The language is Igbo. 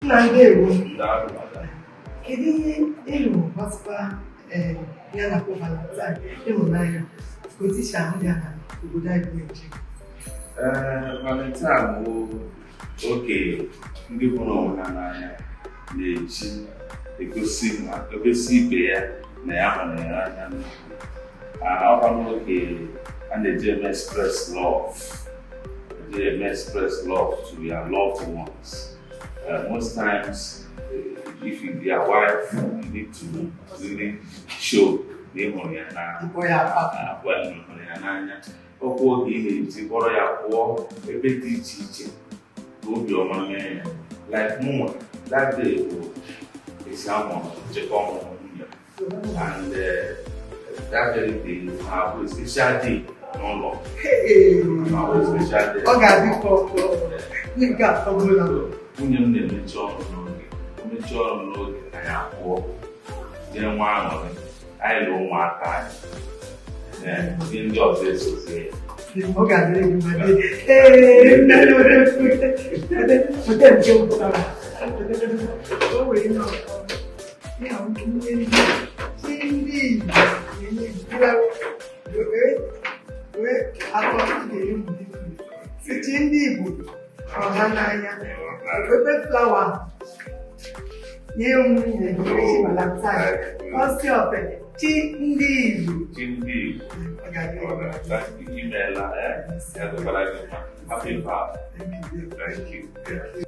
Nna, ndewo. Daalụ, madam. Kedu ihe ị hụrụ gbasara ya na-akpọ Valentine, ịhụnanya, ka otu isi ahụ ya na obodo anyị bụ Naijiria? Ee, Valentine bụ oge ndị hụrụ onwe ha n'anya na-eji egosi egosi ibe ya na ya hụrụ ya n'anya nnukwu. Ọkwa n'oge a na-eji eme express love, eji eme express love to your loved ones. Most times, if you be a wife, you need to really show na ị hụrụ ya n'anya. Ịkpọ ya papa. Agwa na ị hụrụ ya n'anya. Ọkwa oge ị na-eji kpọrọ ya pụọ ebe dị iche iche ka obiọma mee ya. Like mụnwa, that day bụ esi amụrụ nchekwa ọmụmụ nwunye m. And that very day na-abụ a special day n'ụlọ. Hey! Na-abụ a special day. Ọ ga-adị ka ọkụ nke atọgbula. Nwunye m na-emechi ọrụ n'oge, o mechie ọrụ n'oge, anyị apụọ jee nwa aṅụrị anyị na ụmụaka anyị. Ee, ndị ndị ọzọ esozie ya. Ọ ga-adịrị gị mma dị. Ee, nne, weta nke mpụtara. O wee ihe ọkọ. Ya ihe ndị chi ndị Igbo na-enye gị wee wee atọ ị ga-enye m dị. Si chi ndị Igbo hụrụ ha n'anya. Wete flower nye m nwunye gị echi Valentine. Ọsị ọfe chi ndị Igbo. Chi ndị Igbo. Ọ ga-adịrị gị mma. Thank you. Imeela, eh? Ya dịkwara gị mma. Happy Val. Thank you. Yeah.